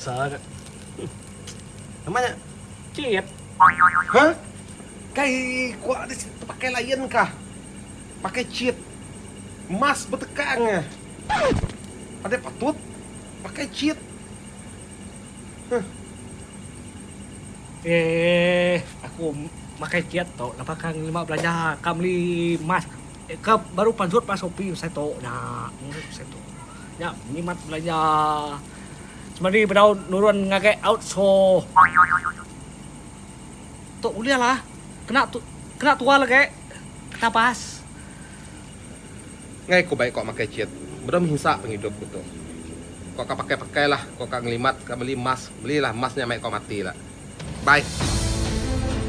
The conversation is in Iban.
Keresa nya. Nama nya? Chit. Hah? Kai kuak di situ pakai lain kah? Pakai chit. Emas betekang nya. Adai patut pakai chit. Huh. Eh, aku makai chit tu laban ka ngelima belanja ka meli emas ke baru pansut ba Shopee usai tu nya. Usai tu. Nya nyimat belanja semadi bedau nurun ngagai outsource. Tu ulih lah kena tu kena tual agi ketabas. Ngai ku bai ko makai chit bedau mihisa pengidup ku tu. Ko ka pakai pakai lah ko ka ngelimat ka meli emas beli lah emas nya mai ko mati la. Bye.